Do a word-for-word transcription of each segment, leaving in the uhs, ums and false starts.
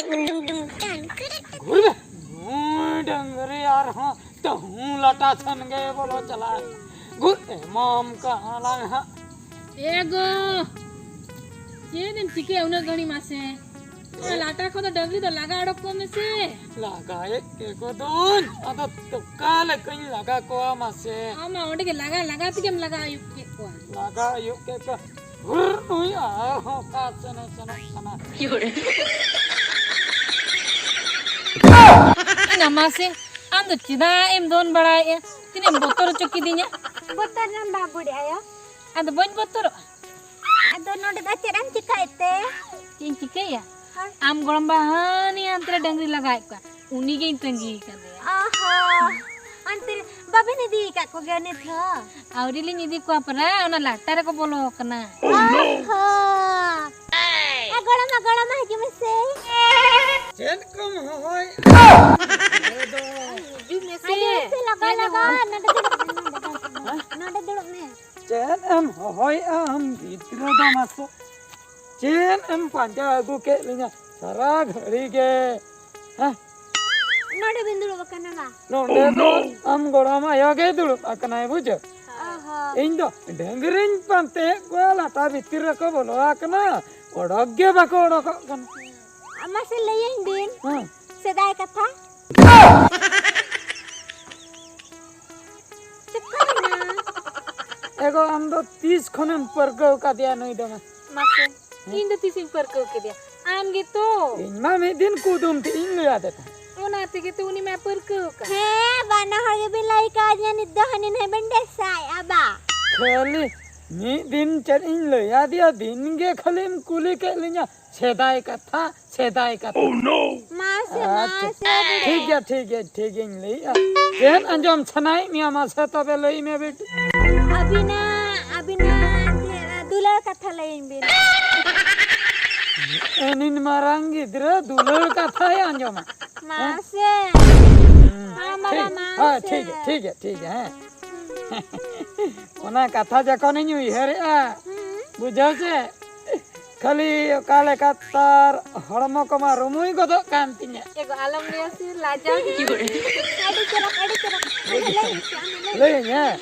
ᱜᱷᱩᱨ ᱵᱮ᱾ ᱱᱩᱭ ᱰᱟᱹᱝᱨᱤ ᱟᱨᱦᱚᱸ ᱛᱟᱹᱦᱩ ᱞᱟᱴᱟ ᱴᱷᱮᱱ ᱜᱮ ᱵᱚᱞᱚ ᱪᱟᱞᱟᱜ᱾ ᱜᱷᱩᱨ ᱮᱢᱟᱢ ᱠᱟᱱᱟ ᱞᱟᱝ ᱦᱟᱸᱜ᱾ ᱮ ᱜᱚ, ᱪᱮᱫ ᱮᱢ ᱪᱤᱠᱟᱹᱭᱟ ᱩᱱᱟᱹᱜ ᱜᱷᱟᱹᱲᱤᱡ ᱢᱟᱥᱮ? ᱚᱱᱟ ᱞᱟᱴᱟ ᱠᱷᱚᱱ ᱫᱚ ᱰᱟᱹᱝᱨᱤ ᱫᱚ ᱞᱟᱜᱟ ᱚᱰᱚᱠ ᱠᱚᱢ ᱢᱮᱥᱮ᱾ ᱞᱟᱜᱟᱭᱮᱫ ᱜᱮ ᱠᱚ ᱫᱚᱧ, ᱟᱫᱚ ᱚᱠᱟ ᱞᱮᱠᱟᱧ ᱞᱟᱜᱟ ᱠᱚᱣᱟ ᱢᱟᱥᱮ? ᱟᱢ ᱢᱟ ᱚᱸᱰᱮ ᱜᱮ ᱞᱟᱜᱟ ᱞᱟᱜᱟ ᱛᱮᱜᱮᱢ ᱞᱟᱜᱟ ᱟᱹᱭᱩᱵ ᱠᱮᱫ ᱠᱚᱣᱟ᱾ ᱞᱟᱜᱟ ᱟᱹᱭᱩᱵ ᱠᱮᱫ ᱠᱚᱣᱟ᱾ ᱦᱩᱨ, ᱱᱩᱭ ᱟᱨᱦᱚᱸ ᱚᱠᱟ ᱥᱮᱱᱮ ᱥᱮᱱᱚᱜ ᱠᱟᱱᱟ᱾ ᱮᱱᱟ ᱢᱟᱥᱮ, ᱟᱢ ᱫᱚ ᱪᱮᱫᱟᱜ ᱮᱢ ᱫᱚᱱ ᱵᱟᱲᱟᱭᱮᱫᱼᱟ? ᱛᱤᱱᱟᱹᱜ ᱮᱢ ᱵᱚᱛᱚᱨ ᱦᱚᱪᱚ ᱠᱤᱫᱤᱧᱟ᱾ ᱵᱚᱛᱚᱨ ᱨᱮᱱᱟᱜ ᱵᱟᱝ ᱵᱩᱰᱤ ᱟᱭᱳ᱾ ᱟᱫᱚ ᱵᱟᱹᱧ ᱵᱚᱛᱚᱨᱚᱜᱼᱟ᱾ ᱟᱫᱚ ᱱᱚᱰᱮ ᱫᱚ ᱪᱮᱫ ᱮᱢ ᱪᱤᱠᱟᱹᱭᱮᱫ ᱛᱮ? ᱪᱮᱫ ᱤᱧ ᱪᱤᱠᱟᱹᱭᱟ? ᱦᱮᱸ᱾ ᱟᱢ ᱜᱚᱲᱚᱢ ᱵᱟ ᱦᱟᱹᱱᱤ ᱦᱟᱱᱛᱮ ᱨᱮ ᱰᱟᱹᱝᱨᱤ ᱞᱟᱜᱟᱭᱮᱫ ᱠᱚᱣᱟ, ᱩᱱᱤ ᱜᱮᱧ ᱛᱟᱺᱜᱤ ᱠᱟᱫᱮᱭᱟ᱾ ᱚ ᱦᱚᱸ᱾ ᱚᱱᱛᱮ ᱨᱮ ᱵᱟᱵᱮᱱ ᱤᱫᱤ ᱟᱠᱟᱫ ᱠᱚᱜᱮᱭᱟ ᱱᱤᱛ ᱦᱚᱸ? ᱟᱹᱣᱨᱤ ᱞᱤᱧ ᱤᱫᱤ ᱠᱚᱣᱟ, ᱯᱟᱨᱟ ᱚᱱᱟ ᱞᱟᱴᱟ ᱨᱮᱠᱚ ᱵᱚᱞᱚ ᱟᱠᱟᱱᱟ᱾ ᱚ ᱦᱚᱸ᱾ ᱮ ᱜᱚᱲᱚᱢᱟ, ᱜᱚᱲᱚᱢᱟ, ᱦᱤᱡᱩᱜ ᱢᱮᱥᱮ᱾ ᱪᱮᱫ ᱠᱚᱢ ᱦᱚᱦᱚᱭᱮᱫᱼᱟ? ᱦᱤᱡᱩᱜ ᱢᱮᱥᱮ᱾ ᱦᱤᱡᱩᱜ ᱢᱮᱥᱮ, ᱞᱚᱜᱚᱱ, ᱪᱮᱫ ᱮᱢ ᱞᱚᱜᱚᱱ᱾ ᱦᱚᱦᱚᱭᱟ? ᱱᱚᱰᱮ ᱫᱩᱲᱩᱵ ᱢᱮ, ᱱᱚᱰᱮ, ᱱᱚᱰᱮ ᱫᱩᱲᱩᱵ ᱢᱮ᱾ ᱦᱮᱸ? ᱪᱮᱫ ᱮᱢ ᱦᱚᱦᱚᱭᱮᱫᱼᱟ ᱟᱢ ᱜᱤᱫᱽᱨᱟᱹ ᱫᱚ ᱢᱟᱥᱮ? ᱪᱮᱫ ᱮᱢ ᱯᱟᱸᱡᱟ ᱟᱹᱜᱩ ᱠᱮᱫ ᱞᱤᱧᱟ ᱥᱟᱨᱟ ᱜᱷᱟᱹᱲᱤ ᱜᱮ? ᱦᱮᱸ? ᱱᱚᱰᱮ ᱵᱤᱱ ᱫᱩᱲᱩᱵ ᱟᱠᱟᱱᱟ ᱵᱟ? ᱱᱚᱰᱮ ᱫᱚ ᱟᱢ ᱜᱚᱲᱚᱢ ᱟᱭᱳ ᱜᱮ ᱫᱩᱲᱩᱵ ᱟᱠᱟᱱᱟᱭ, ᱵᱩᱡᱷᱟᱹᱣ? ᱚ ᱦᱚᱸ᱾ ᱤᱧ ᱫᱚ ᱰᱟᱹᱝᱨᱤᱧ ᱯᱟᱱᱛᱮᱭᱮᱫ ᱠᱚᱣᱟ, ᱞᱟᱴᱟ ᱵᱷᱤᱛᱤᱨ ᱨᱮᱠᱚ ᱵᱚᱞᱚ ᱟᱠᱟᱱᱟ, ᱚᱰᱚᱠ ᱜᱮ ᱵᱟᱠᱚ ᱚᱰᱚᱠᱚᱜ ᱠᱟᱱᱟ᱾ ᱢᱟᱥᱮ ᱞᱟᱹᱭᱟᱹᱧ ᱵᱤᱱ, ᱦᱮᱸ᱾ ᱥᱮᱫᱟᱭ ᱠᱟᱛᱷᱟ᱾ ᱪᱤᱠᱟᱹᱭᱮᱱᱟ? ᱮᱜᱳ, ᱟᱢ ᱫᱚ ᱛᱤᱥ ᱠᱷᱚᱱᱮᱢ ᱯᱟᱹᱨᱠᱟᱹᱣ ᱠᱟᱫᱮᱭᱟ ᱱᱩᱭ ᱫᱚ ᱢᱟ? ᱢᱟᱥᱮ, ᱤᱧ ᱫᱚ ᱛᱤᱥᱤᱧ ᱯᱟᱹᱨᱠᱟᱹᱣ ᱠᱮᱫᱮᱭᱟ? ᱟᱢ ᱜᱮᱛᱚ᱾ ᱤᱧ ᱢᱟ ᱢᱤᱫ ᱫᱤᱱ ᱠᱩᱫᱩᱢ ᱛᱮ ᱤᱧ ᱞᱟᱹᱭ ᱟᱫᱮ ᱛᱟᱦᱮᱸᱫ᱾ ᱚᱱᱟ ᱛᱮᱜᱮ ᱛᱚ ᱩᱱᱤ ᱢᱟ ᱯᱟᱹᱨᱠᱟᱹᱣ ᱠᱟᱱ᱾ ᱦᱮᱸ, ᱵᱟᱱᱟ ᱦᱚᱲ ᱜᱮᱵᱤᱱ ᱞᱟᱹᱭ ᱠᱟᱣᱫᱤᱧᱟ, ᱱᱤᱛ ᱫᱚ ᱦᱟᱹᱱᱤ ᱱᱟᱹᱭ ᱵᱤᱱ ᱰᱮᱥᱟᱭᱮᱫᱼᱟ ᱵᱟ? ᱠᱷᱟᱹᱞᱤ ᱢᱤᱫ ᱫᱤᱱ ᱪᱮᱫ ᱤᱧ ᱞᱟᱹᱭ ᱟᱫᱮᱭᱟ, ᱫᱤᱱ ᱜᱮ ᱠᱷᱟᱹᱞᱤᱢ ᱠᱩᱞᱤ ᱠᱮᱫ ᱞᱤᱧᱟ᱾ ᱥᱮᱫᱟᱭ ᱠᱟᱛᱷᱟ, ᱥᱮᱫᱟᱭ ᱠᱟᱛᱷᱟ᱾ ᱢᱟᱥᱮ, ᱟᱪᱪᱷᱟ᱾ ᱢᱟᱥᱮ, ᱵᱩᱰᱷᱤ᱾ ᱴᱷᱤᱠ ᱜᱮᱭᱟ, ᱴᱷᱤᱠ ᱜᱮᱭᱟ, ᱴᱷᱤᱠ ᱜᱮᱭᱟᱧ ᱞᱟᱹᱭᱮᱜᱼᱟ᱾ ᱪᱮᱫ ᱟᱸᱡᱚᱢ ᱥᱟᱱᱟᱭᱮᱫ ᱢᱮᱭᱟ ᱢᱟᱥᱮ ᱛᱚᱵᱮ ᱞᱟᱹᱭ ᱢᱮ ᱵᱤᱴᱤ᱾ ᱟᱹᱵᱤᱱᱟᱜ, ᱟᱹᱵᱤᱱᱟᱜ ᱪᱮᱫ, ᱫᱩᱞᱟᱹᱲ ᱠᱟᱛᱷᱟ ᱞᱟᱹᱭᱟᱹᱧ ᱵᱤᱱ᱾ ᱮᱱᱤᱱ ᱢᱟᱨᱟᱝ ᱜᱤᱫᱽᱨᱟᱹ ᱫᱩᱞᱟᱹᱲ ᱠᱟᱛᱷᱟᱭ ᱟᱸᱡᱚᱢᱟ᱾ ᱢᱟᱥᱮ᱾ ᱦᱮᱸ? ᱦᱮᱸ, ᱢᱟᱨᱟᱝ ᱴᱷᱤᱠ᱾ ᱦᱮᱸ, ᱢᱟᱥᱮ᱾ ᱴᱷᱤᱠ ᱜᱮᱭᱟ, ᱴᱷᱤᱠ ᱜᱮᱭᱟ, ᱴᱷᱤᱠ ᱜᱮᱭᱟ, ᱦᱮᱸ᱾ ᱚᱱᱟ ᱠᱟᱛᱷᱟ ᱡᱚᱠᱷᱚᱱᱤᱧ ᱩᱭᱦᱟᱹᱨᱮᱜᱼᱟ, ᱦᱩᱸ᱾ ᱵᱩᱡᱷᱟᱹᱣ ᱪᱮ? ᱠᱷᱟᱹᱞᱤ ᱚᱠᱟ ᱞᱮᱠᱟ ᱛᱟᱨ ᱦᱚᱲᱢᱚ ᱠᱚᱢᱟ ᱨᱩᱢᱩᱭ ᱜᱚᱫᱚᱜ ᱠᱟᱱ ᱛᱤᱧᱟᱹ᱾ ᱮᱜᱳ, ᱟᱞᱚᱢ ᱞᱟᱹᱭᱟ ᱥᱮ, ᱞᱟᱡᱟᱣ ᱦᱤᱡᱩᱜ᱾ ᱟᱹᱰᱤ ᱪᱚᱨᱚᱠ, ᱟᱹᱰᱤ ᱪᱚᱨᱚᱠ᱾ ᱞᱟᱹᱭ ᱢᱮ ᱥᱮ, ᱟᱢ ᱫᱚ ᱞᱟᱹᱭ ᱢᱮ᱾ ᱞᱟᱹᱭᱟᱹᱧ, ᱦᱮᱸ?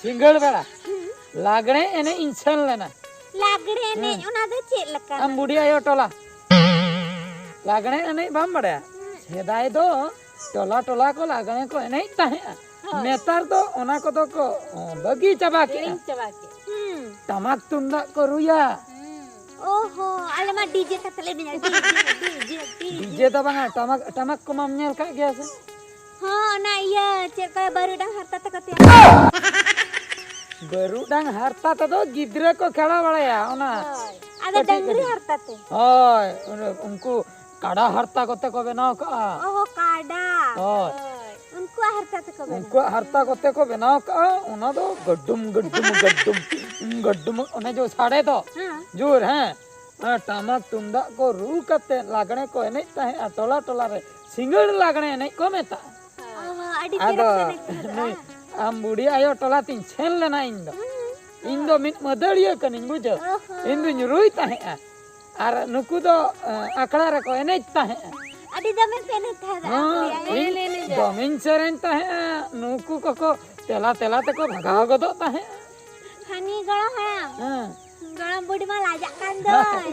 ᱥᱤᱸᱜᱟᱹᱲ ᱵᱮᱲᱟ ᱦᱩᱸ᱾ ᱞᱟᱜᱽᱲᱮ ᱮᱱᱮᱡ ᱤᱧ ᱥᱮᱱ ᱞᱮᱱᱟ᱾ ᱞᱟᱜᱽᱲᱮ ᱮᱱᱮᱡ, ᱦᱩᱸ᱾ ᱚᱱᱟ ᱫᱚ ᱪᱮᱫ ᱞᱮᱠᱟᱱᱟ? ᱟᱢ ᱵᱩᱰᱷᱤ ᱟᱭᱳ ᱴᱚᱞᱟ᱾ ᱞᱟᱜᱽᱲᱮ ᱮᱱᱮᱡ ᱵᱟᱢ ᱵᱟᱲᱟᱭᱟ? ᱦᱩᱸ᱾ ᱥᱮᱫᱟᱭ ᱫᱚ ᱴᱚᱞᱟ ᱴᱚᱞᱟ ᱠᱚ ᱞᱟᱜᱽᱲᱮ ᱠᱚ ᱮᱱᱮᱡ ᱛᱟᱦᱮᱸᱜᱼᱟ᱾ ᱦᱳᱭ᱾ ᱱᱮᱛᱟᱨ ᱫᱚ ᱚᱱᱟ ᱠᱚᱫᱚ ᱠᱚ, ᱚ, ᱵᱟᱹᱜᱤ ᱪᱟᱵᱟ ᱠᱮᱜᱼᱟ᱾ ᱦᱤᱲᱤᱧ ᱪᱟᱵᱟ ᱠᱮᱜᱼᱟ᱾ ᱦᱩᱸ᱾ ᱴᱟᱢᱟᱠ ᱛᱩᱢᱫᱟᱜ ᱠᱚ ᱨᱩᱭᱟ᱾ ᱦᱩᱸ᱾ ᱚ ᱦᱚᱸ, ᱟᱞᱮ ᱢᱟ ᱰᱤᱡᱮ ᱠᱟᱛᱮ ᱞᱮ ᱮᱱᱮᱡᱟ᱾ DJ, DJ, DJ. ᱰᱤᱡᱮ ᱫᱚ ᱵᱟᱝᱟ, ᱴᱟᱢᱟᱠ, ᱴᱟᱢᱟᱠ ᱠᱚ ᱢᱟᱢ ᱧᱮᱞ ᱠᱟᱜ ᱜᱮᱭᱟ ᱥᱮ? ᱦᱚᱸ, ᱚᱱᱟ ᱤᱭᱟᱹ, ᱪᱮᱫ ᱠᱚ, ᱵᱟᱹᱨᱩᱰᱟᱝ ᱦᱟᱨᱛᱟ ᱛᱮᱠᱚ ᱛᱮᱭᱟᱨ᱾ ᱵᱟᱹᱨᱩᱰᱟᱝ ᱦᱟᱨᱛᱟ ᱛᱮᱫᱚ ᱜᱤᱫᱽᱨᱟᱹ ᱠᱚ ᱠᱷᱮᱲᱟ ᱵᱟᱲᱟᱭᱟ, ᱚᱱᱟ ᱦᱳᱭ᱾ ᱟᱫᱚ ᱠᱟᱹᱴᱤᱡ ᱰᱟᱝᱨᱤ ᱠᱟᱹᱴᱤᱡ᱾ ᱦᱟᱨᱛᱟ ᱛᱮ? ᱦᱳᱭ, ᱩᱱᱠᱩ ᱠᱟᱰᱟ ᱦᱟᱨᱛᱟ ᱠᱚᱛᱮ ᱠᱚ ᱵᱮᱱᱟᱣ ᱠᱟᱜᱼᱟ᱾ ᱚ, ᱠᱟᱰᱟ᱾ ᱦᱳᱭ᱾ ᱦᱳᱭ᱾ ᱩᱱᱠᱩᱣᱟᱜ ᱦᱟᱨᱛᱟ ᱛᱮᱠᱚ ᱵᱮᱱᱟᱣ ᱩᱱᱠᱩᱣᱟᱜ ᱠᱟᱜᱼᱟ᱾ ᱦᱟᱨᱛᱟ ᱠᱚᱛᱮ ᱠᱚ ᱵᱮᱱᱟᱣ ᱠᱟᱜᱼᱟ, ᱚᱱᱟ ᱫᱚ ᱜᱟᱹᱰᱩᱢ, ᱜᱟᱹᱰᱩᱢ, ᱜᱟᱹᱰᱩᱢ, ᱜᱟᱹᱰᱩᱢ, ᱚᱱᱮ ᱡᱮ ᱥᱟᱰᱮ ᱫᱚ, ᱦᱮᱸ᱾ ᱡᱳᱨ, ᱦᱮᱸ᱾ ᱚᱱᱟ ᱴᱟᱢᱟᱠ ᱛᱩᱢᱫᱟᱜ ᱠᱚ ᱨᱩ ᱠᱟᱛᱮ ᱞᱟᱜᱽᱬᱮ ᱠᱚ ᱮᱱᱮᱡ ᱛᱟᱦᱮᱸᱜᱼᱟ, ᱴᱚᱞᱟ ᱴᱚᱞᱟ ᱨᱮ ᱥᱤᱸᱜᱟᱹᱲ ᱞᱟᱜᱽᱬᱮ ᱮᱱᱮᱡ ᱠᱚ ᱢᱮᱛᱟᱜᱼᱟ᱾ ᱚ, ᱟᱹᱰᱤ ᱟᱫᱚ ᱪᱚᱨᱚᱠ ᱠᱚ ᱮᱱᱮᱡ ᱛᱟᱦᱮᱸᱫ ᱱᱩᱭ ᱫᱚ᱾ ᱟᱢ ᱵᱩᱰᱷᱤ ᱟᱭᱳ ᱴᱚᱞᱟ ᱛᱤᱧ ᱥᱮᱱ ᱞᱮᱱᱟ ᱤᱧ ᱫᱚ᱾ ᱦᱩᱸ᱾ ᱤᱧ ᱫᱚ ᱢᱤᱫ ᱢᱟᱹᱫᱟᱹᱲᱤᱭᱟᱹ ᱠᱟᱹᱱᱟᱹᱧ, ᱵᱩᱡᱷᱟᱹᱣ᱾ ᱚ ᱦᱚᱸ᱾ ᱤᱧ ᱫᱩᱧ ᱨᱩᱭ ᱛᱟᱦᱮᱸᱜᱼᱟ᱾ ᱟᱨ ᱱᱩᱠᱩ ᱫᱚ, ᱮ, ᱟᱠᱷᱲᱟ ᱨᱮᱠᱚ ᱮᱱᱮᱡ ᱛᱟᱦᱮᱸᱜᱼᱟ᱾ ᱟᱹᱰᱤ ᱫᱚᱢᱮ ᱯᱮ ᱮᱱᱮᱡ ᱛᱟᱦᱮᱸᱫ ᱦᱮᱸ, ᱟᱯᱮ᱾ ᱤᱧ ᱫᱚᱢᱮᱧ ᱥᱮᱨᱮᱧ ᱛᱟᱦᱮᱸᱜᱼᱟ᱾ ᱱᱩᱠᱩ ᱠᱚᱠᱚ ᱛᱮᱞᱟ ᱛᱮᱞᱟ ᱛᱮᱠᱚ ᱵᱷᱟᱜᱟᱣ ᱜᱚᱫᱚᱜ ᱛᱟᱦᱮᱸᱜᱼᱟ᱾ ᱦᱟᱹᱱᱤ ᱜᱚᱲᱚᱢ ᱦᱟᱲᱟᱢ᱾ ᱦᱮᱸ᱾ ᱜᱚᱲᱚᱢ ᱵᱩᱰᱷᱤ ᱢᱟ ᱞᱟᱡᱟᱜ ᱠᱟᱱ ᱫᱚᱭ᱾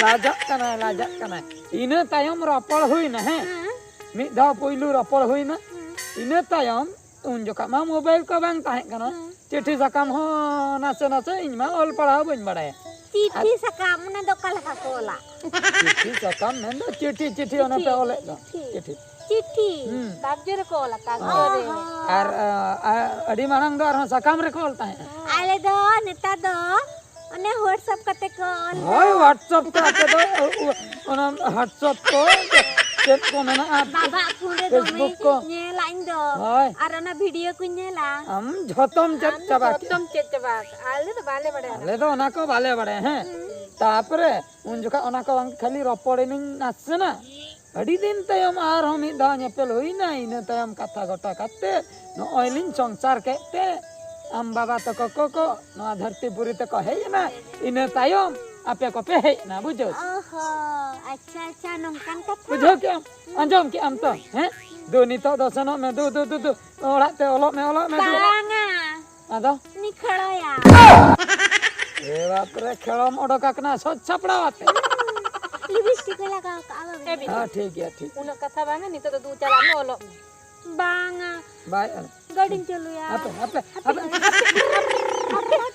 ᱞᱟᱡᱟᱜ ᱠᱟᱱᱟᱭ, ᱞᱟᱡᱟᱜ ᱠᱟᱱᱟᱭ᱾ ᱤᱱᱟᱹ ᱛᱟᱭᱚᱢ ᱨᱚᱯᱚᱲ ᱦᱩᱭᱱᱟ, ᱦᱮᱸ᱾ ᱦᱮᱸ᱾ ᱢᱤᱫ ᱫᱷᱟᱣ ᱯᱩᱭᱞᱩ ᱨᱚᱯᱚᱲ ᱦᱩᱭᱱᱟ᱾ ᱦᱮᱸ᱾ ᱤᱱᱟᱹ ᱛᱟᱭᱚᱢ ᱩᱱ ᱡᱚᱠᱷᱟᱜ ᱢᱟ ᱢᱳᱵᱟᱭᱤᱞ ᱠᱚ ᱵᱟᱝ ᱛᱟᱦᱮᱸ ᱠᱟᱱᱟ᱾ ᱦᱮᱸ᱾ ᱪᱤᱴᱷᱤ ᱥᱟᱠᱟᱢ ᱦᱚᱸ ᱱᱟᱥᱮ ᱱᱟᱥᱮ, ᱤᱧ ᱢᱟ ᱚᱞ ᱯᱟᱲᱦᱟᱣ ᱵᱟᱹᱧ ᱵᱟᱲᱟᱭᱟ᱾ ᱪᱤᱴᱷᱤ ᱟᱨ ᱥᱟᱠᱟᱢ, ᱚᱱᱟ ᱫᱚ ᱚᱠᱟ ᱞᱮᱠᱟ ᱠᱚ ᱚᱞᱟ? ᱪᱤᱴᱷᱤ ᱥᱟᱠᱟᱢ ᱢᱮᱱᱫᱚ ᱪᱤᱴᱷᱤ, ᱪᱤᱴᱷᱤ, ᱚᱱᱮ ᱯᱮ ᱪᱤᱴᱷᱤ, ᱚᱞᱮᱫ ᱫᱚ᱾ ᱪᱤᱴᱷᱤ᱾ ᱪᱤᱴᱷᱤ᱾ ᱪᱤᱴᱷᱤ᱾ ᱦᱩᱸ᱾ ᱠᱟᱜᱡᱚ ᱨᱮᱠᱚ ᱚᱞᱟ, ᱠᱟᱜᱡᱚ ᱚ ᱨᱮ᱾ ᱦᱚᱸ᱾ ᱟᱨ, ᱟ, ᱟ, ᱟᱹᱰᱤ ᱢᱟᱲᱟᱝ ᱫᱚ ᱟᱨᱦᱚᱸ ᱥᱟᱠᱟᱢ ᱨᱮᱠᱚ ᱚᱞ ᱛᱟᱦᱮᱸᱫ᱾ ᱟᱞᱮ ᱫᱚ ᱱᱮᱛᱟᱨ ᱫᱚ ᱚᱱᱮ WhatsApp ᱠᱟᱛᱮ ᱠᱚ ᱚᱞ ᱦᱳᱭ, ᱫᱟ᱾ WhatsApp ᱛᱮ ᱟᱯᱮ ᱫᱚ, ᱩ, ᱩ, ᱚᱱᱟ WhatsApp ᱠᱚ ᱪᱮᱫ ᱠᱚ ᱢᱮᱱᱟᱜᱼᱟ? ᱵᱟᱵᱟᱜ ᱯᱷᱳᱱ ᱨᱮ ᱫᱚᱢᱮ Facebook ᱠᱚ᱾ ᱧᱮᱞᱟ ᱤᱧ ᱫᱚ᱾ ᱦᱳᱭ᱾ ᱟᱨ ᱚᱱᱟ ᱵᱷᱤᱰᱤᱭᱳ ᱠᱚᱧ ᱧᱮᱞᱟ᱾ ᱟᱢ ᱡᱷᱚᱛᱚᱢ ᱪᱮᱫ ᱟᱢ ᱫᱚ ᱪᱟᱵᱟ ᱠᱮᱫ᱾ ᱡᱷᱚᱛᱚᱢ ᱪᱮᱫ ᱪᱟᱵᱟ ᱟᱠᱟᱫ᱾ ᱟᱞᱮ ᱫᱚ ᱵᱟᱞᱮ ᱵᱟᱲᱟᱭᱟ ᱟᱞᱮ ᱚᱱᱟ ᱫᱚ ᱠᱚ᱾ ᱚᱱᱟ ᱠᱚ ᱵᱟᱞᱮ ᱵᱟᱲᱟᱭᱟ, ᱦᱮᱸ᱾ ᱦᱩᱸ᱾ ᱛᱟᱯᱚᱨᱮ ᱩᱱ ᱡᱚᱠᱷᱟᱜ ᱚᱱᱟ ᱠᱚ ᱵᱟᱝ ᱠᱷᱟᱹᱞᱤ ᱨᱚᱯᱚᱲ ᱮᱱᱟᱹᱧ ᱱᱟᱥᱮᱱᱟᱜ᱾ ᱟᱹᱰᱤ ᱫᱤᱱ ᱛᱟᱭᱚᱢ ᱟᱨᱦᱚᱸ ᱢᱤᱫ ᱫᱷᱟᱣ ᱧᱮᱯᱮᱞ ᱦᱩᱭᱱᱟ, ᱤᱱᱟᱹ ᱛᱟᱭᱚᱢ ᱠᱟᱛᱷᱟ ᱜᱚᱴᱟ ᱠᱟᱛᱮ ᱱᱚᱜᱼᱚᱭ ᱞᱤᱧ ᱥᱚᱝᱥᱟᱨ ᱠᱮᱫ ᱛᱮ ᱟᱢ ᱵᱟᱵᱟ ᱛᱟᱠᱚ ᱠᱚ, ᱠᱚ ᱱᱚᱣᱟ ᱫᱷᱟᱹᱨᱛᱤ ᱯᱩᱨᱤ ᱛᱮᱠᱚ ᱦᱮᱡ ᱮᱱᱟ᱾ ᱤᱱᱟᱹ ᱛᱟᱭᱚᱢ ᱟᱯᱮ ᱠᱚᱯᱮ ᱦᱮᱡ ᱮᱱᱟ, ᱵᱩᱡᱷᱟᱹᱣ᱾ ᱚᱦᱚ, ᱟᱪᱪᱷᱟ, ᱟᱪᱪᱷᱟ, ᱱᱚᱝᱠᱟᱱ ᱠᱟᱛᱷᱟ᱾ ᱵᱩᱡᱷᱟᱹᱣ ᱠᱮᱜ ᱟᱢ? ᱟᱸᱡᱚᱢ ᱠᱮᱜ ᱟᱢ ᱛᱚ? ᱦᱮᱸ? ᱫᱩ, ᱱᱤᱛᱚᱜ ᱫᱚ ᱥᱮᱱᱚᱜ ᱢᱮ, ᱫᱩ, ᱫᱩ, ᱫᱩ, ᱫᱩ, ᱚᱲᱟᱜ ᱛᱮ ᱚᱞᱚᱜ ᱢᱮ, ᱚᱞᱚᱜ ᱢᱮ, ᱫᱩ᱾ ᱵᱟᱝᱟ᱾ ᱟᱫᱚ? ᱱᱤᱠᱷᱲᱚᱭᱟ᱾ ᱮ ᱵᱟᱯ ᱨᱮ, ᱠᱷᱮᱲᱚᱢ ᱚᱰᱚᱠ ᱟᱠᱟᱱᱟ, ᱥᱚᱡ ᱥᱟᱯᱲᱟᱣ ᱟᱛᱮ᱾ ᱞᱤᱯᱤᱥᱴᱤᱠ ᱠᱚ ᱞᱟᱜᱟᱣ ᱠᱟᱜᱼᱟ, ᱵᱟᱵᱮᱱ? ᱦᱮᱸ, ᱴᱷᱤᱠ ᱜᱮᱭᱟ, ᱴᱷᱤᱠ᱾ ᱩᱱᱟᱹᱜ ᱠᱟᱛᱷᱟ ᱵᱟᱝᱟ, ᱱᱤᱛᱚᱜ ᱫᱚ ᱫᱩ ᱪᱟᱞᱟᱜ ᱢᱮ, ᱚᱞᱚᱜ ᱢᱮ᱾ ᱵᱟᱝᱟ᱾ ᱵᱟᱭ ᱚᱞ᱾ ᱜᱟᱹᱰᱤᱧ ᱪᱟᱹᱞᱩᱭᱟ᱾ ᱦᱟᱯᱮ, ᱦᱟᱯᱮ, ᱦᱟᱯᱮ, ᱦᱟᱯᱮ,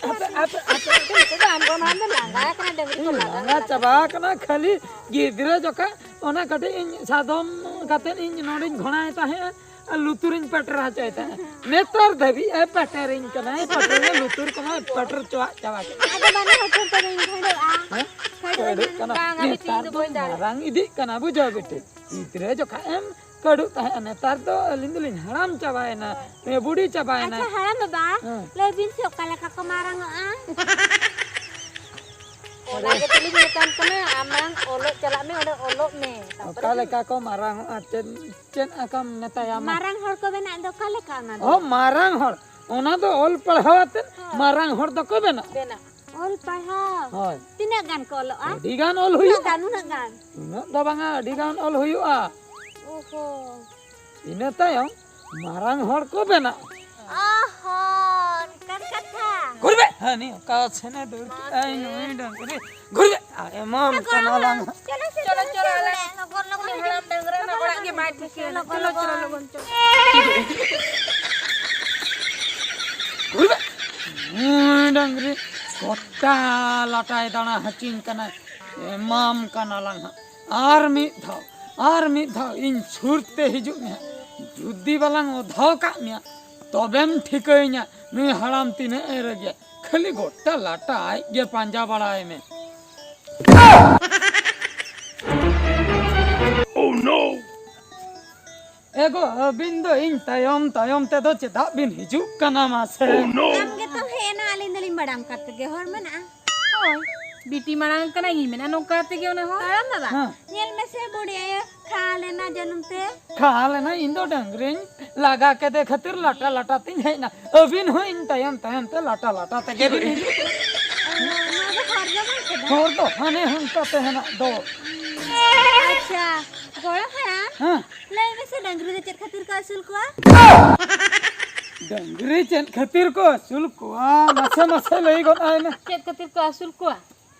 ᱦᱟᱯᱮ, ᱦᱟᱯᱮ, ᱦᱟᱯᱮ᱾ ᱱᱤᱛᱚᱜ ᱫᱚ ᱟᱢ ᱵᱟᱢ ᱟᱢ ᱫᱚ ᱞᱟᱸᱜᱟ ᱟᱠᱟᱱᱟ, ᱰᱟᱹᱝᱨᱤ ᱠᱚ ᱤᱧ ᱞᱟᱸᱜᱟ ᱞᱟᱸᱜᱟ ᱞᱟᱸᱜᱟ᱾ ᱪᱟᱵᱟ ᱟᱠᱟᱱᱟ, ᱠᱷᱟᱹᱞᱤ ᱜᱤᱫᱽᱨᱟᱹ ᱡᱚᱠᱷᱟ ᱚᱱᱟ ᱠᱟᱹᱴᱤᱡ ᱤᱧ ᱥᱟᱫᱚᱢ ᱠᱟᱛᱮ ᱤᱧ ᱱᱚᱰᱮᱧ ᱜᱷᱚᱲᱟᱭ ᱛᱟᱦᱮᱸᱜᱼᱟ, ᱟᱨ ᱞᱩᱛᱩᱨᱤᱧ ᱯᱮᱴᱮᱨ ᱦᱚᱪᱚᱭ ᱛᱟᱦᱮᱸᱜᱼᱟ᱾ ᱱᱮᱛᱟᱨ ᱫᱷᱟᱹᱵᱤᱡ ᱮ ᱯᱮᱴᱮᱨᱤᱧ ᱠᱟᱱᱟᱭ, ᱯᱮᱴᱮᱨ ᱞᱩᱛᱩᱨ ᱠᱚᱢᱟ ᱯᱮᱴᱮᱨ ᱪᱚᱣᱟᱜ ᱪᱟᱵᱟ ᱠᱮᱫ᱾ ᱟᱫᱚ ᱵᱟᱱᱟ ᱦᱚᱲ ᱴᱷᱮᱱ ᱛᱮᱜᱮᱧ ᱠᱷᱟᱹᱲᱚᱜᱼᱟ᱾ ᱦᱮᱸ? ᱠᱷᱟᱹᱲᱚᱜ ᱠᱷᱟᱹᱲᱚᱜ ᱠᱟᱱᱟ᱾ ᱠᱟᱱᱟ᱾ ᱵᱟᱝᱟ, ᱵᱤᱴᱤ, ᱱᱮᱛᱟᱨ ᱤᱧ ᱫᱚ ᱫᱚ ᱵᱟᱹᱧ ᱫᱟᱲᱮᱭᱟᱜᱼᱟ᱾ ᱢᱟᱨᱟᱝ ᱤᱫᱤᱜ ᱠᱟᱱᱟ, ᱵᱩᱡᱷᱟᱹᱣ ᱵᱤᱴᱤ᱾ ᱜᱤᱫᱽᱨᱟᱹ ᱡᱚᱠᱷᱟ ᱮᱢ ᱠᱟᱹᱲᱩᱜ ᱛᱟᱦᱮᱸᱜᱼᱟ, ᱱᱮᱛᱟᱨ ᱫᱚ ᱟᱹᱞᱤᱧ ᱫᱚᱞᱤᱧ ᱦᱟᱲᱟᱢ ᱪᱟᱵᱟᱭᱮᱱᱟ, ᱦᱳᱭ᱾ ᱵᱩᱰᱷᱤ ᱪᱟᱵᱟᱭᱮᱱᱟ᱾ ᱟᱪᱪᱷᱟ, ᱦᱟᱲᱟᱢ ᱵᱟᱵᱟ, ᱦᱮᱸ᱾ ᱞᱟᱹᱭ ᱵᱤᱱ ᱥᱮ ᱚᱠᱟ ᱞᱮᱠᱟ ᱠᱚ ᱢᱟᱨᱟᱝ ᱚᱜᱼᱟ? ᱚᱱᱟ ᱜᱮᱛᱚᱞᱤᱧ ᱢᱮᱛᱟᱢ ᱠᱟᱱᱟ, ᱟᱢ ᱢᱟᱲᱟᱝ ᱚᱞᱚᱜ ᱪᱟᱞᱟᱜ ᱢᱮ, ᱚᱸᱰᱮ ᱚᱞᱚᱜ ᱢᱮ, ᱛᱟᱨᱯᱚᱨᱮ ᱚᱠᱟ ᱞᱮᱠᱟ ᱠᱚ ᱢᱟᱨᱟᱝ ᱚᱜᱼᱟ? ᱪᱮᱫ, ᱪᱮᱫ ᱟᱠᱟᱢ ᱢᱮᱛᱟᱭᱟ ᱢᱟ? ᱢᱟᱨᱟᱝ ᱦᱚᱲ ᱠᱚ ᱵᱮᱱᱟᱜ ᱫᱚ ᱚᱠᱟ ᱞᱮᱠᱟ ᱚᱱᱟ ᱫᱚ? ᱚ, ᱢᱟᱨᱟᱝ ᱦᱚᱲ, ᱚᱱᱟ ᱫᱚ ᱚᱞ ᱯᱟᱲᱦᱟᱣ ᱟᱛᱮᱫ ᱦᱳᱭ᱾ ᱢᱟᱨᱟᱝ ᱦᱚᱲ ᱫᱚᱠᱚ ᱵᱮᱱᱟᱜ᱾ ᱵᱮᱱᱟᱜ᱾ ᱚᱞ ᱯᱟᱲᱦᱟᱣ? ᱦᱳᱭ᱾ ᱛᱤᱱᱟᱹᱜ ᱜᱟᱱ ᱠᱚ ᱚᱞᱚᱜᱼᱟ? ᱟᱹᱰᱤ ᱜᱟᱱ ᱚᱞ ᱩᱱᱟᱹᱜ ᱦᱩᱭᱩᱜᱼᱟ᱾ ᱜᱟᱱ, ᱩᱱᱟᱹᱜ ᱜᱟᱱ? ᱩᱱᱟᱹᱜ ᱫᱚ ᱵᱟᱝᱟ, ᱟᱹᱰᱤ ᱜᱟᱱ ᱚᱞ ᱦᱩᱭᱩᱜᱼᱟ᱾ ᱚᱦᱚ᱾ ᱤᱱᱟᱹ ᱛᱟᱭᱚᱢ ᱢᱟᱨᱟᱝ ᱦᱚᱲ ᱠᱚ ᱵᱮᱱᱟᱜᱼᱟ᱾ ᱚᱦᱚ, ᱚᱱᱠᱟᱱ ᱠᱟᱛᱷᱟ᱾ ᱜᱩᱨᱵᱮ! ᱦᱟᱹᱱᱤ ᱚᱠᱟ ᱥᱮᱱᱮ ᱫᱟᱹᱲ ᱠᱮᱜᱼᱟᱭ ᱱᱩᱭ ᱰᱟᱝᱨᱤ᱾ ᱜᱩᱨᱵᱮ! ᱟᱨ ᱮᱢᱟᱢ ᱠᱟᱱᱟ ᱞᱟᱝ᱾ ᱪᱚᱞᱚ, ᱪᱚᱞᱚ, ᱪᱚᱞᱚ, ᱪᱚᱞᱚ, ᱪᱚᱞᱚ᱾ ᱞᱚᱜᱚᱱ, ᱞᱚᱜᱚᱱ᱾ ᱩᱱᱤ ᱦᱟᱲᱟᱢ ᱰᱟᱝᱨᱟ ᱨᱮᱱᱟᱜ ᱚᱲᱟᱜ ᱜᱮ ᱵᱟᱭ ᱴᱷᱤᱠᱟᱹᱭᱟ᱾ ᱞᱚᱜᱚᱱ, ᱪᱚᱞᱚ, ᱪᱚᱞᱚ, ᱞᱚᱜᱚᱱ᱾ ᱞᱚᱜᱚᱱ, ᱪᱚᱞᱚ᱾ ᱜᱩᱨᱵᱮ! ᱱᱩᱭ ᱰᱟᱝᱨᱤ ᱜᱚᱴᱟ ᱞᱟᱴᱟᱭ ᱫᱟᱬᱟ ᱦᱚᱪᱚᱧ ᱠᱟᱱᱟᱭ᱾ ᱮᱢᱟᱢ ᱠᱟᱱᱟ ᱞᱟᱝ ᱦᱟᱸᱜ᱾ ᱟᱨ ᱢᱤᱫ ᱫᱷᱟᱣ, ᱟᱨ ᱢᱤᱫ ᱫᱷᱟᱣ ᱤᱧ ᱥᱩᱨ ᱛᱮ ᱦᱤᱡᱩᱜ ᱢᱮ ᱦᱟᱸᱜ᱾ ᱡᱩᱫᱤ ᱵᱟᱞᱟᱝ ᱚᱫᱷᱟᱣ ᱠᱟᱜ ᱢᱮᱭᱟ, ᱛᱚᱵᱮᱢ ᱴᱷᱤᱠᱟᱹᱭᱤᱧᱟ ᱱᱩᱭ ᱦᱟᱲᱟᱢ ᱛᱤᱱᱟᱹᱜ ᱮ ᱨᱟᱹᱜᱤᱭᱟ᱾ ᱠᱷᱟᱹᱞᱤ ᱜᱚᱴᱟ ᱞᱟᱴᱟ ᱟᱡ ᱜᱮ ᱯᱟᱸᱡᱟ ᱵᱟᱲᱟᱭ ᱢᱮ᱾ Oh no! ᱮᱜᱳ, ᱟᱹᱵᱤᱱ ᱫᱚ ᱤᱧ ᱛᱟᱭᱚᱢ ᱛᱟᱭᱚᱢ ᱛᱮᱫᱚ ᱪᱮᱫᱟᱜ ᱵᱤᱱ ᱦᱤᱡᱩᱜ ᱠᱟᱱᱟ ᱢᱟᱥᱮ? Oh no! ᱟᱢ ᱜᱮᱛᱚᱢ ᱦᱮᱡ ᱮᱱᱟ, ᱟᱹᱞᱤᱧ ᱫᱚᱞᱤᱧ ᱵᱟᱲᱟᱭ ᱚᱱᱠᱟ ᱛᱮᱜᱮ ᱦᱚᱨ ᱢᱮᱱᱟᱜᱼᱟ᱾ ᱦᱳᱭ, ᱵᱤᱴᱤ ᱢᱟᱲᱟᱝ ᱠᱟᱱᱟ, ᱤᱧ ᱢᱮᱱᱟ ᱱᱚᱝᱠᱟ ᱛᱮᱜᱮ ᱚᱱᱟ ᱦᱚᱨ᱾ ᱦᱟᱲᱟᱢ ᱵᱟᱵᱟ, ᱦᱮᱸ᱾ ᱧᱮᱞ ᱢᱮᱥᱮ ᱵᱩᱰᱷᱤ ᱟᱭᱳ ᱠᱷᱟ ᱞᱮᱱᱟ ᱡᱟᱹᱱᱩᱢ ᱛᱮ᱾ ᱠᱷᱟ ᱞᱮᱱᱟ, ᱤᱧ ᱫᱚ ᱰᱟᱹᱝᱨᱤᱧ ᱞᱟᱜᱟ ᱠᱮᱫᱮ ᱠᱷᱟᱹᱛᱤᱨ ᱞᱟᱴᱟ ᱞᱟᱴᱟ ᱛᱤᱧ ᱦᱮᱡ ᱮᱱᱟ᱾ ᱟᱹᱵᱤᱱ ᱦᱚᱸ ᱤᱧ ᱛᱟᱭᱚᱢ ᱛᱟᱭᱚᱢ ᱛᱮ ᱞᱟᱴᱟ ᱞᱟᱴᱟ ᱛᱮᱜᱮ ᱵᱤᱱ ᱦᱤᱡᱩᱜ ᱠᱟᱱᱟ᱾ ᱱᱚᱣᱟ ᱫᱚ ᱦᱚᱨ ᱫᱚ ᱵᱟᱝ ᱠᱟᱱᱟ᱾ ᱦᱚᱨ ᱫᱚ ᱦᱟᱱᱮ ᱦᱟᱱᱛᱟ ᱛᱮ ᱦᱮᱱᱟᱜ ᱫᱚ᱾ ᱟᱪᱪᱷᱟ, ᱜᱚᱲᱚᱢ ᱦᱟᱲᱟᱢ, ᱦᱮᱸ᱾ ᱞᱟᱹᱭ ᱢᱮᱥᱮ, ᱰᱟᱝᱨᱤ ᱫᱚ ᱪᱮᱫ ᱠᱷᱟᱹᱛᱤᱨ ᱠᱚ ᱟᱹᱥᱩᱞ ᱠᱚᱣᱟ? ᱰᱟᱝᱨᱤ ᱪᱮᱫ ᱠᱷᱟᱹᱛᱤᱨ ᱠᱚ ᱟᱹᱥᱩᱞ ᱠᱚᱣᱟ? ᱢᱟᱥᱮ ᱢᱟᱥᱮ ᱞᱟᱹᱭ ᱜᱚᱫ ᱟᱭ ᱢᱮ᱾ ᱪᱮᱫ ᱠᱷᱟᱹᱛᱤᱨ ᱠᱚ ᱟᱹᱥᱩᱞ ᱠᱚᱣᱟ?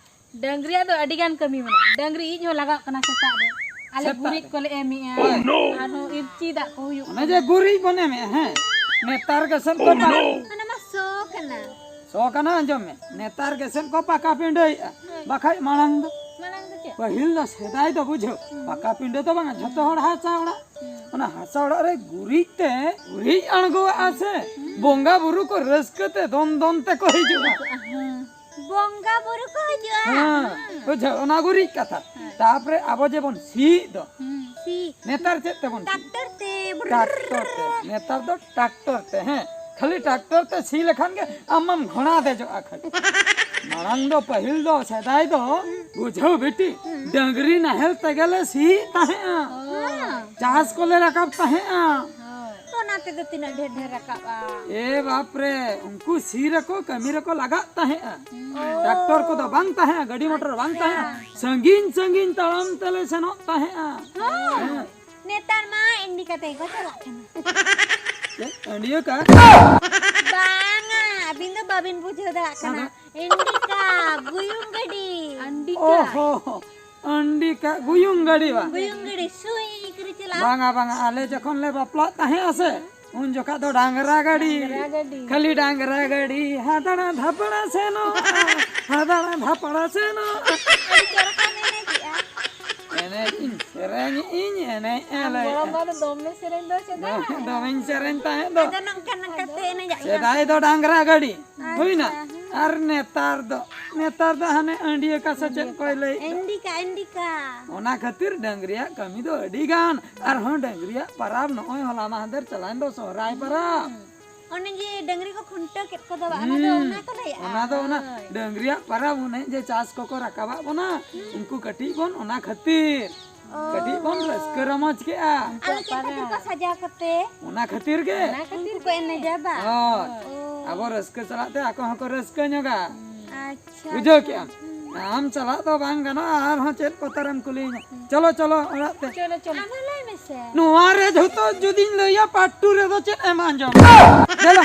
ᱰᱟᱹᱝᱨᱤᱭᱟᱜ ᱫᱚ ᱟᱹᱰᱤ ᱜᱟᱱ ᱠᱟᱹᱢᱤ ᱢᱮᱱᱟᱜᱼᱟ᱾ ᱰᱟᱹᱝᱨᱤ ᱤᱡ ᱦᱚᱸ ᱞᱟᱜᱟᱜ ᱠᱟᱱᱟ ᱥᱮᱛᱟᱜ ᱨᱮ᱾ ᱟᱞᱮ ᱥᱮᱛᱟᱜ ᱜᱩᱨᱤᱡ ᱨᱮ᱾ ᱠᱚᱞᱮ ᱮᱢᱮᱜᱼᱟ᱾ ᱦᱳᱭ᱾ ᱟᱨᱦᱚᱸ ᱤᱨᱪᱤ ᱫᱟᱜ ᱠᱚ ᱦᱩᱭᱩᱜ ᱚᱱᱮ ᱠᱟᱱᱟ᱾ ᱡᱮ ᱜᱩᱨᱤᱡ ᱵᱚᱱ ᱮᱢᱮᱜᱼᱟ, ᱦᱮᱸ᱾ ᱱᱮᱛᱟᱨ ᱜᱮ ᱥᱮᱱ ᱠᱚ ᱯᱟ- ᱚᱱᱟ ᱢᱟ ᱥᱚ ᱠᱟᱱᱟ᱾ ᱥᱚ ᱠᱟᱱᱟ, ᱟᱸᱡᱚᱢ ᱢᱮ᱾ ᱱᱮᱛᱟᱨ ᱜᱮ ᱥᱮᱱ ᱠᱚ ᱯᱟᱠᱟ ᱯᱤᱸᱰᱟᱹᱭᱮᱜᱼᱟ᱾ ᱦᱳᱭ᱾ ᱵᱟᱠᱷᱟᱡ ᱢᱟᱲᱟᱝ ᱫᱚ᱾ ᱢᱟᱲᱟᱝ ᱫᱚ ᱪᱮᱫ? ᱯᱟᱹᱦᱤᱞ ᱫᱚ ᱥᱮᱫᱟᱭ ᱫᱚ ᱵᱩᱡᱷᱟᱹᱣ᱾ ᱦᱩᱸ᱾ ᱯᱟᱠᱟ ᱯᱤᱸᱰᱟᱹ ᱫᱚ ᱵᱟᱝᱟ, ᱡᱷᱚᱛᱚ ᱦᱚᱲ ᱦᱟᱥᱟ ᱚᱲᱟᱜ᱾ ᱦᱩᱸ᱾ ᱚᱱᱟ ᱦᱟᱥᱟ ᱚᱲᱟᱜ ᱨᱮ ᱜᱩᱨᱤᱡ ᱛᱮ, ᱜᱩᱨᱤᱡ ᱟᱬᱜᱚᱣᱟᱜᱼᱟ ᱥᱮ, ᱦᱩᱸ᱾ ᱵᱚᱸᱜᱟ ᱵᱩᱨᱩ ᱠᱚ ᱨᱟᱹᱥᱠᱟᱹ ᱛᱮ ᱫᱚᱱ ᱫᱚᱱ ᱛᱮᱠᱚ ᱦᱤᱡᱩᱜᱼᱟ᱾ ᱦᱮᱸ᱾ ᱵᱚᱸᱜᱟ ᱵᱩᱨᱩ ᱠᱚ ᱦᱤᱡᱩᱜᱼᱟ᱾ ᱦᱮᱸ, ᱦᱮᱸ᱾ ᱵᱩᱡᱷᱟᱹᱣ, ᱚᱱᱟ ᱜᱩᱨᱤᱡ ᱠᱟᱛᱷᱟ᱾ ᱦᱮᱸ᱾ ᱛᱟᱯᱚᱨᱮ ᱟᱵᱚ ᱡᱮᱵᱚᱱ ᱥᱤᱭᱮᱫ ᱫᱚ, ᱦᱩᱸ, ᱥᱤ᱾ ᱱᱮᱛᱟᱨ ᱪᱮᱫ ᱛᱮᱵᱚᱱ ᱥᱤ? ᱴᱨᱟᱠᱴᱚᱨ ᱛᱮ᱾ ᱴᱨᱟᱠᱴᱚᱨ ᱛᱮ᱾ ᱱᱮᱛᱟᱨ ᱫᱚ ᱴᱨᱟᱠᱴᱚᱨ ᱛᱮ, ᱦᱮᱸ᱾ ᱠᱷᱟᱹᱞᱤ ᱴᱨᱟᱠᱴᱚᱨ ᱛᱮ ᱥᱤ ᱞᱮᱠᱷᱟᱱ ᱜᱮ ᱟᱢ ᱢᱟᱢ ᱜᱷᱚᱲᱟ ᱫᱮᱡᱚᱜᱼᱟ ᱠᱷᱟᱹᱞᱤ᱾ ᱢᱟᱲᱟᱝ ᱫᱚ, ᱯᱟᱹᱦᱤᱞ ᱫᱚ, ᱥᱮᱫᱟᱭ ᱫᱚ, ᱵᱩᱡᱷᱟᱹᱣ ᱵᱤᱴᱤ, ᱦᱩᱸ᱾ ᱰᱟᱹᱝᱨᱤ ᱱᱟᱦᱮᱞ ᱛᱮᱜᱮ ᱞᱮ ᱥᱤᱭᱮᱫ ᱛᱟᱦᱮᱸᱜᱼᱟ᱾ ᱦᱮᱸ᱾ ᱪᱟᱥ ᱠᱚᱞᱮ ᱨᱟᱠᱟᱵ ᱛᱟᱦᱮᱸᱜᱼᱟ᱾ ᱦᱳᱭ᱾ ᱚᱱᱟ ᱛᱮᱫᱚ ᱛᱤᱱᱟᱹᱜ ᱰᱷᱮᱨ ᱰᱷᱮᱨ ᱨᱟᱠᱟᱵᱼᱟ᱾ ᱮ ᱵᱟᱯ ᱨᱮ, ᱩᱱᱠᱩ ᱥᱤ ᱨᱮᱠᱚ ᱠᱟᱹᱢᱤ ᱨᱮᱠᱚ ᱞᱟᱜᱟᱜ ᱛᱟᱦᱮᱸᱜᱼᱟ᱾ ᱚ᱾ ᱴᱨᱟᱠᱴᱚᱨ ᱠᱚᱫᱚ ᱵᱟᱝ ᱛᱟᱦᱮᱸᱜᱼᱟ, ᱜᱟᱹᱰᱤ ᱢᱚᱴᱚᱨ ᱵᱟᱝ ᱟᱪᱪᱷᱟ᱾ ᱛᱟᱦᱮᱸᱜᱼᱟ᱾ ᱥᱟᱺᱜᱤᱧ ᱥᱟᱺᱜᱤᱧ ᱛᱟᱲᱟᱢ ᱛᱮᱞᱮ ᱥᱮᱱᱚᱜ ᱛᱟᱦᱮᱸᱜᱼᱟ᱾ ᱦᱚᱸ᱾ ᱦᱮᱸ᱾ ᱱᱮᱛᱟᱨ ᱢᱟ ᱤᱱᱰᱤᱠᱟ ᱛᱮᱜᱮ ᱠᱚ ᱪᱟᱞᱟᱜ ᱠᱟᱱᱟ᱾ ᱪᱮᱫ? ᱟᱹᱰᱤᱭᱟᱹ ᱠᱟ? ᱵᱟᱝᱟ, ᱟᱹᱵᱤᱱ ᱫᱚ ᱵᱟᱵᱤᱱ ᱵᱩᱡᱷᱟᱹᱣ ᱫᱟᱲᱮᱭᱟᱜ ᱠᱟᱱᱟ᱾ ᱟᱫᱚ? ᱤᱱᱰᱤᱠᱟ, ᱜᱩᱭᱩᱝ ᱜᱟᱹᱰᱤ᱾ ᱟᱱᱰᱤᱠᱟ᱾ ᱚᱦᱚ, ᱟᱱᱰᱤᱠᱟ, ᱜᱩᱭᱩᱝ ᱜᱟᱹᱰᱤ ᱵᱟ? ᱜᱩᱭᱩᱝ ᱜᱟᱹᱰᱤ, ᱥᱩᱭ ᱠᱚᱨᱮ ᱪᱟᱞᱟᱜ᱾ ᱵᱟᱝᱟ, ᱵᱟᱝᱟ, ᱟᱞᱮ ᱡᱚᱠᱷᱚᱱ ᱞᱮ ᱵᱟᱯᱞᱟᱜ ᱛᱟᱦᱮᱸᱜᱼᱟ ᱥᱮ, ᱩᱱ ᱡᱚᱠᱷᱟ ᱫᱚ ᱰᱟᱝᱨᱟ ᱜᱟᱹᱰᱤ᱾ ᱰᱟᱝᱨᱟ ᱜᱟᱹᱰᱤ᱾ ᱠᱷᱟᱹᱞᱤ ᱰᱟᱝᱨᱟ ᱜᱟᱹᱰᱤ, ᱦᱟᱫᱟᱲᱟ ᱫᱷᱟᱯᱲᱟ ᱥᱮᱱᱚᱜᱼᱟ, ᱦᱟᱫᱟᱲᱟ ᱫᱷᱟᱯᱲᱟ ᱥᱮᱱᱚᱜᱼᱟ᱾ ᱟᱹᱰᱤ ᱪᱚᱨᱚᱠ ᱮᱢ ᱮᱱᱮᱡᱮᱜᱼᱟ᱾ ᱮᱱᱮᱡ ᱤᱧ, ᱥᱮᱨᱮᱧ ᱤᱧ, ᱮᱱᱮᱡ ᱮ ᱟᱢ ᱞᱟᱹᱭᱮᱜᱼᱟ᱾ ᱜᱚᱲᱚᱢ ᱵᱟ ᱫᱚ ᱫᱚᱢᱮ ᱥᱮᱨᱮᱧ ᱫᱚ ᱥᱮᱫᱟᱭ᱾ ᱫᱚᱢᱮ, ᱫᱚᱢᱮᱧ ᱥᱮᱨᱮᱧ ᱛᱟᱦᱮᱸᱫ ᱫᱚ᱾ ᱟᱫᱚ ᱱᱚᱝᱠᱟ ᱱᱚᱝᱠᱟ ᱛᱮ ᱮᱱᱮᱡᱟᱜ ᱠᱟᱱᱟ᱾ ᱥᱮᱫᱟᱭ ᱫᱚ ᱰᱟᱝᱨᱟ ᱜᱟᱹᱰᱤ᱾ ᱟᱪᱪᱷᱟ᱾ ᱦᱩᱭᱱᱟ? ᱟᱨ ᱱᱮᱛᱟᱨ ᱫᱚ, ᱱᱮᱛᱟᱨ ᱫᱚ ᱦᱟᱱᱮ ᱟᱹᱰᱤᱭᱟᱹ ᱠᱟ ᱥᱮ ᱪᱮᱫ ᱠᱚᱭ ᱞᱟᱹᱭᱮᱫ ᱫᱚ᱾ ᱤᱱᱰᱤᱠᱟ, ᱤᱱᱰᱤᱠᱟ᱾ ᱚᱱᱟ ᱠᱷᱟᱹᱛᱤᱨ ᱰᱟᱹᱝᱨᱤᱭᱟᱜ ᱠᱟᱹᱢᱤ ᱫᱚ ᱟᱹᱰᱤ ᱜᱟᱱ᱾ ᱟᱨᱦᱚᱸ ᱰᱟᱹᱝᱨᱤᱭᱟᱜ ᱯᱟᱨᱟᱵᱽ ᱱᱚᱜᱼᱚᱭ ᱦᱚᱞᱟ ᱢᱟᱦᱫᱮᱨ ᱪᱟᱞᱟᱣᱮᱱ ᱫᱚ ᱥᱚᱦᱨᱟᱭ ᱯᱟᱨᱟᱵᱽ᱾ ᱦᱩᱸ᱾ ᱚᱱᱮ ᱡᱮ ᱰᱟᱹᱝᱨᱤ ᱠᱚ ᱠᱷᱩᱱᱴᱟᱹᱣ ᱠᱮᱫ ᱠᱚᱫᱚ ᱵᱟ, ᱚᱱᱟ ᱫᱚ ᱦᱩᱸ᱾ ᱚᱱᱟ ᱠᱚ ᱞᱟᱹᱭᱮᱜᱼᱟ? ᱚᱱᱟ ᱫᱚ ᱚᱱᱟ ᱦᱳᱭ᱾ ᱰᱟᱹᱝᱨᱤᱭᱟᱜ ᱯᱟᱨᱟᱵᱽ, ᱚᱱᱮ ᱡᱮ ᱪᱟᱥ ᱠᱚᱠᱚ ᱨᱟᱠᱟᱵᱟᱜ ᱵᱚᱱᱟ, ᱦᱩᱸ᱾ ᱩᱱᱠᱩ ᱠᱟᱹᱴᱤᱡ ᱵᱚᱱ ᱚᱱᱟ ᱠᱷᱟᱹᱛᱤᱨ᱾ ᱚ᱾ ᱠᱟᱹᱴᱤᱡ ᱵᱚᱱ ᱨᱟᱹᱥᱠᱟᱹ ᱨᱚᱢᱚᱡᱽ ᱠᱮᱜᱼᱟ᱾ ᱟᱫᱚ ᱪᱮᱫ ᱠᱷᱟᱹᱛᱤᱨ ᱠᱚ ᱥᱟᱡᱟᱣ ᱠᱟᱛᱮ? ᱚᱱᱟ ᱠᱷᱟᱹᱛᱤᱨ ᱜᱮ᱾ ᱚᱱᱟ ᱠᱷᱟᱹᱛᱤᱨ ᱩᱱᱠᱩ ᱠᱚ ᱮᱱᱮᱡᱟ ᱵᱟ? ᱦᱳᱭ᱾ ᱚ᱾ ᱟᱵᱚ ᱨᱟᱹᱥᱠᱟᱹ ᱥᱟᱞᱟᱜ ᱛᱮ ᱟᱠᱚ ᱦᱚᱸᱠᱚ ᱨᱟᱹᱥᱠᱟᱹ ᱧᱚᱜᱟ᱾ ᱦᱩᱸ᱾ ᱟᱪᱪᱷᱟ᱾ ᱵᱩᱡᱷᱟᱹᱣ ᱠᱮᱜᱼᱟ? ᱟᱢ ᱪᱟᱞᱟᱜ ᱫᱚ ᱵᱟᱝ ᱜᱟᱱᱚᱜᱼᱟ, ᱟᱨᱦᱚᱸ ᱪᱮᱫ ᱵᱚᱛᱚᱨᱮᱢ ᱠᱩᱞᱤᱧᱟ? ᱪᱚᱞᱚ, ᱪᱚᱞᱚ ᱚᱲᱟᱜ ᱛᱮ᱾ ᱪᱚᱞᱚ, ᱪᱚᱞᱚ᱾ ᱟᱢ ᱦᱚᱸ ᱞᱟᱹᱭ ᱢᱮᱥᱮ᱾ ᱱᱚᱣᱟ ᱨᱮ ᱡᱷᱚᱛᱚ ᱡᱩᱫᱤᱧ ᱞᱟᱹᱭᱟ, ᱯᱟᱨᱴ ᱴᱩ ᱨᱮᱫᱚ ᱪᱮᱫ ᱮᱢ ᱟᱸᱡᱚᱢᱟ? ᱫᱮᱞᱟ᱾